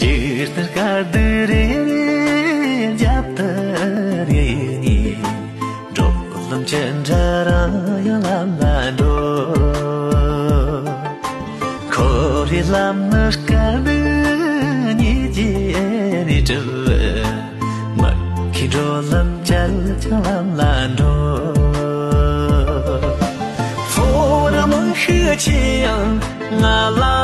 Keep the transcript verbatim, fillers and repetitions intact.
འཇིག་རྟེན་དཀའ་སྡུག་རེ་རེ་རྒྱབ་ཏུ་རེ་ནས། འགྲོ་ལམ་ཅི་འདྲ་རང་ཡང་ལམ་ལ་འགྲོ། འཁོར་བའི་ལམ་ནི་དཀའ་སྡུག་ཉིད་ཀྱིས་ནི་གྲུབ། མ་མཁའི་འགྲོ་ལམ་བཅད་ཀྱང་ལམ་ལ་འགྲོ། ཕོ་ར་མང་ཤོས་ཆེ་ཡང་ང་ལ།